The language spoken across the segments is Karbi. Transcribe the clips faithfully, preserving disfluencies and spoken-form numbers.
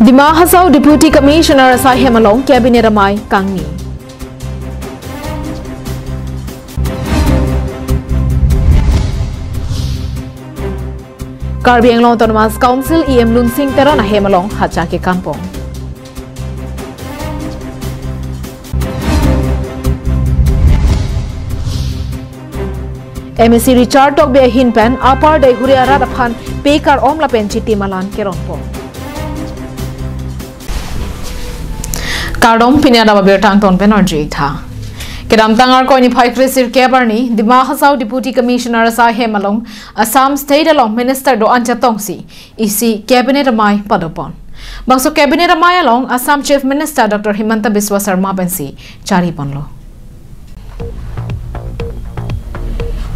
Dima Hasao Deputy Commissioner asai hem along Cabinet amei kangni. Karbi Anglong Autonomous Council E M Lunsing Teron ahem along hacha kekanpon. M A C Richard Tokbi ahin pen Upper Deihori arat aphan pekar-om lapen chiti malan keronpon. Kardom, pini adap abirta angton pen arju-ik tha. Kedamtang Arkoi niphai kresirkep arni Dima Hasao Deputy Commissioner asai hem along Assam State along Minister do-an chetongsi isi Cabinet amei padopon. Bangso Cabinet amei along Assam Chief Minister Doctor Himanta Biswa Sarma pensi chariponlo.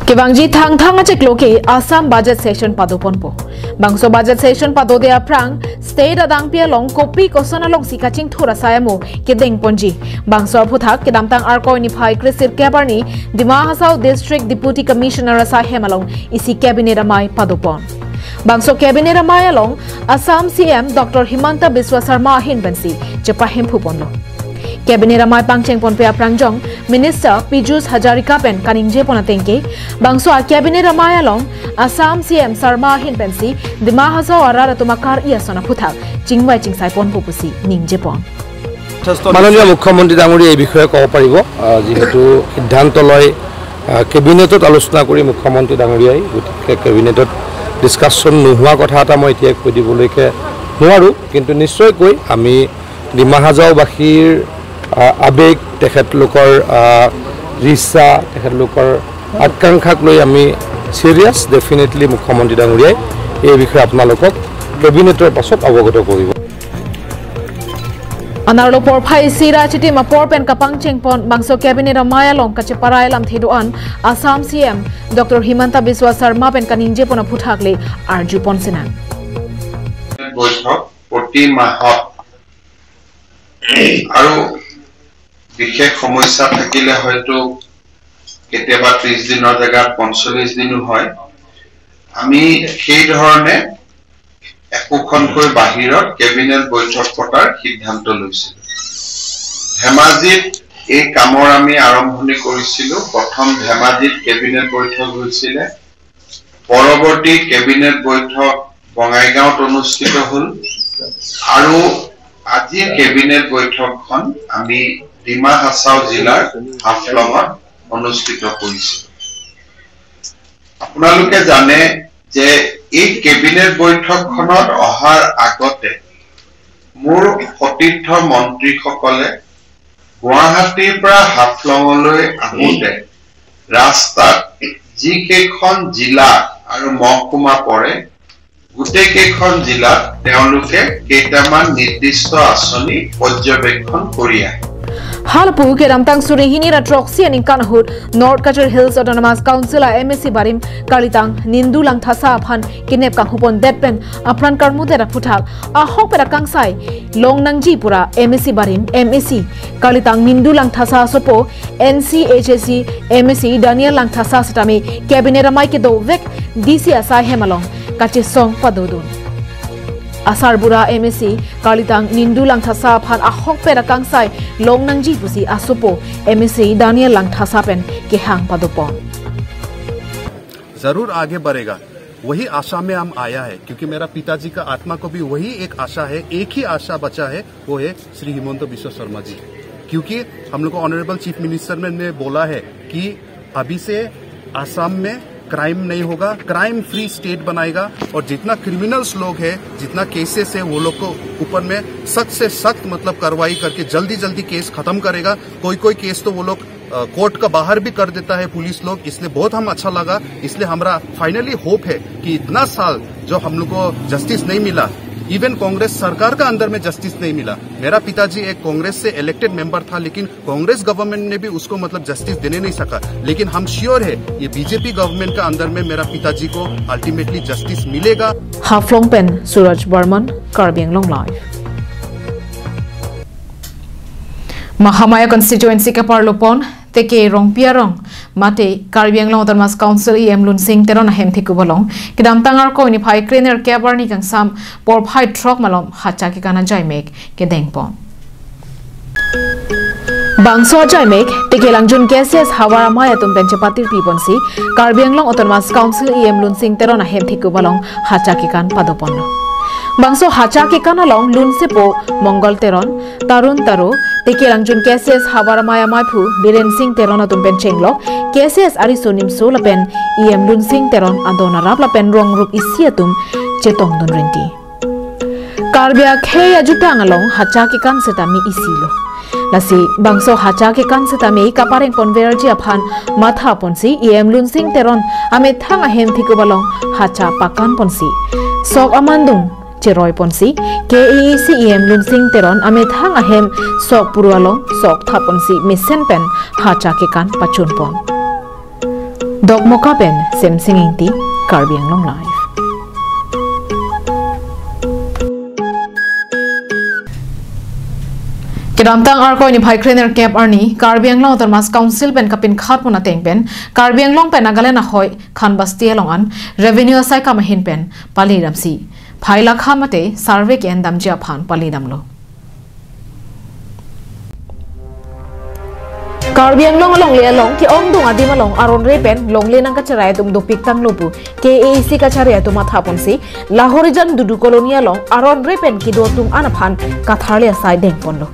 Kevangji thangthang achiklo ke Assam budget session padoponpo. Bangso budget session padode aphrang state adangpi along kopi koson alongsi kachingthur asai amo kedengponji. Bangso aphuthak kedamtang Arkoi niphai kresirkep arni Dima Hasao District Deputy Commissioner asai hem along isi Cabinet amei padopon. Bangso Cabinet amei along Assam C M Doctor Himanta Biswa Sarma ahin pensi chepahemphuponlo. Cabinet amei pangchengponpe aprangjong Minister Piyush Hazarika pen kaningjepon atengke, bangso a Cabinet amei along Assam C M Sarma ahin pensi Dima Hasao arat atum akar-i ason aphuthak chingvai chingsaiponpo pusi ningjepon. যথেষ্ট মাননীয় মুখ্যমন্ত্ৰী ডাঙৰীয়া এই বিষয়ে ক'ব পাৰিব। আহ, যিহেতু সিদ্ধান্ত লয়, আহ, কেবিনেটত আলোচনা কৰি মুখ্যমন্ত্ৰী ডাঙৰীয়াই, গতিকে কেবিনেটত ডিছকাশ্যন নোহোৱা কথা এটা মই এতিয়া কৈ দিবলৈকে নোৱাৰোঁ, কিন্তু নিশ্চয়কৈ আমি ডিমা হাজাওবাসীৰ, আহ, আৱেগ, তেখেতলোকৰ, আহ, ৰিচা, তেখেতলোকৰ আকাংক্ষাক লৈ আমি চিৰিয়াছ। ডেফিনেটলি মুখ্যমন্ত্ৰী ডাঙৰীয়াই এই বিষয়ে আপোনালোকক কেবিনেটৰ পাছত অৱগত কৰিব। Anerlo porphai isi ra chitim apor pen kapangchengpon bangso Cabinet amei along kacheparai lamthe do-an Assam C M Doctor Himanta Biswa Sarma pen kaningjepon aphuthak le arjupon sinang. বৈঠক প্ৰতি মাহত আৰু বিশেষ সমস্যা থাকিলে হয়তো কেতিয়াবা ত্ৰিশ দিনৰ জেগাত পঞ্চল্লিশ দিনো হয়। আমি সেই ধৰণে একোখনকৈ বাহিৰত কেবিনেট বৈঠক পতাৰ সিদ্ধান্ত লৈছিলো। ধেমাজিত এই কামৰ আমি আৰম্ভণি কৰিছিলো। প্ৰথম ধেমাজিত কেবিনেট বৈঠক হৈছিলে, পৰৱৰ্তী কেবিনেট বৈঠক বঙাইগাঁৱত অনুষ্ঠিত হ'ল আৰু আজিৰ কেবিনেট বৈঠকখন আমি ডিমা হাছাও জিলাৰ হাফলঙত অনুষ্ঠিত কৰিছো। আপোনালোকে জানে যে এই কেবিনেট বৈঠকখনত অহাৰ আগতে মোৰ সতীৰ্থ মন্ত্ৰীসকলে গুৱাহাটীৰ পৰা হাফলঙলৈ আহোঁতে ৰাস্তাত যিকেইখন জিলা আৰু মহকুমা পৰে, গোটেইকেইখন জিলাত তেওঁলোকে কেইটামান নিৰ্দিষ্ট আঁচনি পৰ্যবেক্ষণ কৰি আহে। Halapu kedamtang suri hini ra throksi aningkan ahut North Cachar Hills Autonomous Council a M A C barim kalitang Nindu Langthasa aphan kenep kanghupondet pen apran karmudet aphuthak ahokpet akangsai longnangji pu ra M A C barim M A C kalitang Nindu Langthasa asopo N C H A C M A C Daniel Langthasa setame Cabinet amei kedovek D C asai hem along kachesong padodun. Asarbura M A C kalitang Nindu Langthasa aphan ahokpet akangsai longnangji pusi asopo M A C Daniel Langthasa pen kehang padopon. जरूर आगे बढ़ेगा, वही आशा में हम आया है, क्योंकि मेरा पिताजी का आत्मा को भी वही एक आशा है, एक ही आशा बचा है, वो है श्री हिमंत बिश्व शर्मा जी। क्योंकि हम लोग को ऑनरेबल चीफ मिनिस्टर ने बोला है कि अभी से आसाम में क्राइम नहीं होगा, क्राइम फ्री स्टेट बनाएगा और जितना क्रिमिनल्स लोग हैं, जितना केसेस है, वो लोग को ऊपर में सख्त से सख्त मतलब कार्रवाई करके जल्दी जल्दी केस खत्म करेगा। कोई कोई केस तो वो लोग कोर्ट का बाहर भी कर देता है पुलिस लोग, इसलिए बहुत हम अच्छा लगा। इसलिए हमारा फाइनली होप है कि इतना साल जो हम लोग को जस्टिस नहीं मिला, इवन कांग्रेस सरकार का अंदर में जस्टिस नहीं मिला। मेरा पिताजी एक कांग्रेस से इलेक्टेड मेंबर था, लेकिन कांग्रेस गवर्नमेंट ने भी उसको मतलब जस्टिस देने नहीं सका। लेकिन हम श्योर है ये बीजेपी गवर्नमेंट का अंदर में मेरा पिताजी को अल्टीमेटली जस्टिस मिलेगा। Haflong pen Suraj Barman, Karbi Anglong Live. Mahamaya constituency kaparlopon Teke Rongpi arong mate Karbi Anglong Autonomous Council E M Lunsing Teron ahem thekup along kedamtang Arkoi niphai krenerkep arni kangsam porphai throk malom hacha kekan ajaimek kedengpon. Bangso ajaimek Tekelangjun K C S havar amei atum pen chepatirpi ponsi Karbi Anglong Autonomous Council E M Lunsing Teron ahem thekup along hacha kekan padoponlo. Bangso hacha kekan along lunsepo Mongol Teron, Tarun Taro, Tekelangjun K C S havar amei ameiphu Biren Sing Teron atum pen chenglok K C S ariso nimso lapen E M Lunsing Teron adon arap lapen rong rup isi atum chetongdun rinti. Karbi akhei ajutang along hacha kekan setame isilo. Lasi bangso hacha kekan setame kapareng ponverji aphan matha ponsi E M Lunsing Teron amethang ahem thekup along hacha pakan ponsi sok amandung cheroi ponsi K A A C E M Lunsing Teron amethang ahem sok puru along sok tha ponsi mesen pen hacha kekan pachunpon. Dokmoka pen Semsing Ingti, Karbi Anglong Live. Kedamtang Arkoi niphai krenerkep arni Karbi Anglong Autonomous Council pen kapinkhatpon ateng pen Karbi Anglong pen Nagaland ahoi Khanbasti along an revenue asai kam ahin pen palidamsi phai lakha mate survey ke-endamji aphan palidamlo. Karbi Anglong alongle along ke-ongdung adim along aron re pen longle nangkacherai atum dopik tanglo pu K A A C kachari atum matha ponsi Lahorijan Dudu Colony along aron re pen kedo atum an aphan katharle asai dengponlo.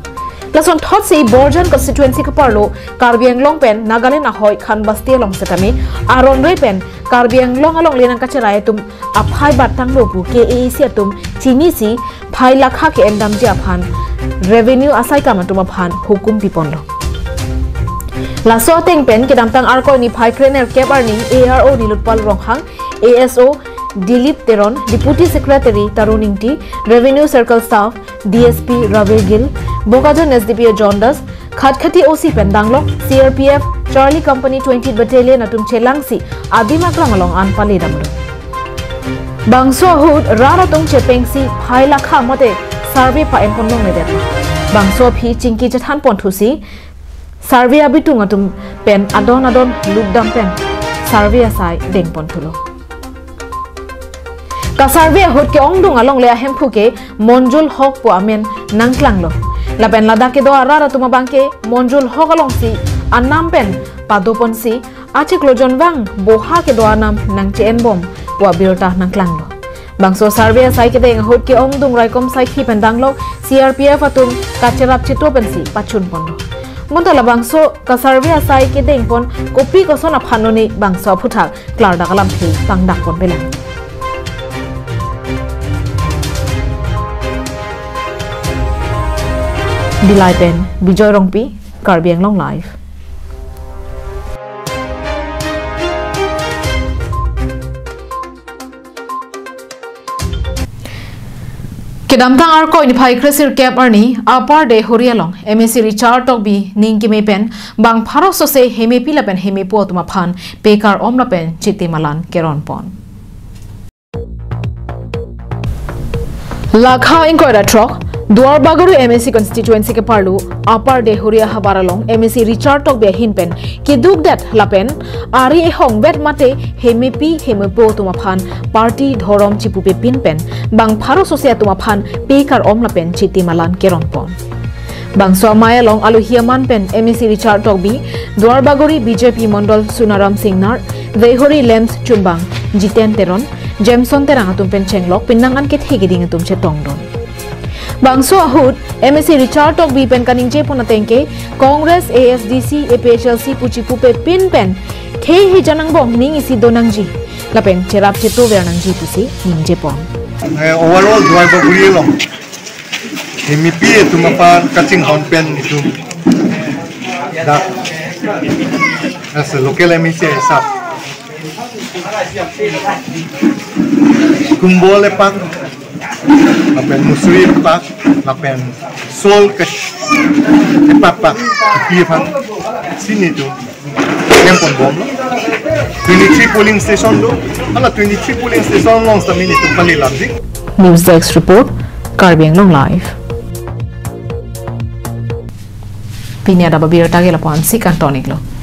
Lason thotsi Borjan constituency kaparlo Karbi Anglong pen Nagaland ahoi Khanbasti along setame aron re pen Karbi Anglong alongle nangkacherai atum aphai bat tanglo pu K A A C atum chinisi phai lakha ke-endamji aphan revenue asai kam atum aphan hukum piponlo. Laso ateng pen kedamtang Arkoi niphai krenerkep arni A R O Nilotpal Ronghang, A S O Dilip Teron, Deputy Secretary Tarun Ingti, Revenue Circle Staff, D S P Ravi Gill, Bokajan S D P O John Das, Khatkhati O C pen danglok C R P F Charlie Company twenty Battalion atum chelangsi adim aklang along an palidamlo. Bangso ahut rat atum chepengsi phai lakha mate survey pa-enpon longledet. Bangso aphi chingki chethanpon thusi survey abitung atum pen adon adon lukdam pen survey asai dengpon thulo. Ka-survey ahut ke-ongdung alongle ahemphu ke Monjul Hok pu amen nangklanglo. Lapen ladak kedo arat atum abang ke Monjul Hok alongsi anam pen padoponsi achiklo jonvang boha kedo anam nangche-enbom pu abirta nangklanglo. Bangso survey asai kedeng ahut ke-ongdung raikom saikhi pen danglok C R P F atum kacherap cheto pensi pachunponlo. Bonta labangso ka-survey asai kedengpon kopi koson aphan lone bangso aphuthak klardak alamthe pangdakpon pelang. Dillai pen Bijoy Rongpi, Karbi Anglong Live. Kedamtang Arkoi niphai kresirkep arni Upper Deihori along M A C Richard Tokbi ning keme pen bang pharo sose hemepi lapen hemepo atum aphan pekar om lapen chiti malan keronpon. Lakha ingkoi ra throk, Duarbagori M A C constituency keparlo Upper Deihori ahavar along M A C Richard Tokbi ahin pen kedukdet lapen ari ehong vet mate hemepi hemepo atum aphan party dhorom chipupepin pen bang pharo sose atum aphan pekar om lapen chiti malan keronpon. Bangso amei along alohi aman pen M A C Richard Tokbi, Duarbagori B J P Mondol Sunaram Singnar, Deihori Lems Chunbang, Jiten Teron, Jameson Terang atum pen chenglok penang an kethe keding atum chetongdun. Bangso ahut M A C Richard Tokbi pen kaningjepon ateng ke Congress, A S D C, A P H L C pu chipupepin pen khei hijan angbong ning isi donangji lapen cherap cheto ver nangji pusi ningjepon. Eh, overall Duarbagori along hemepi atum aphan kachinghon pen itum dak as a local M A C hisap kumbol epak lapen musuri epak lapen sol ke epak pak pi aphan si nelitum klemponbomlo. Twenty-three polling station do. Hala twenty-three polling station along setame nelitum palilamji. News Desk Report, Karbi Anglong Live. Pini adap abirta ke lapu-ansi kangton-iklo.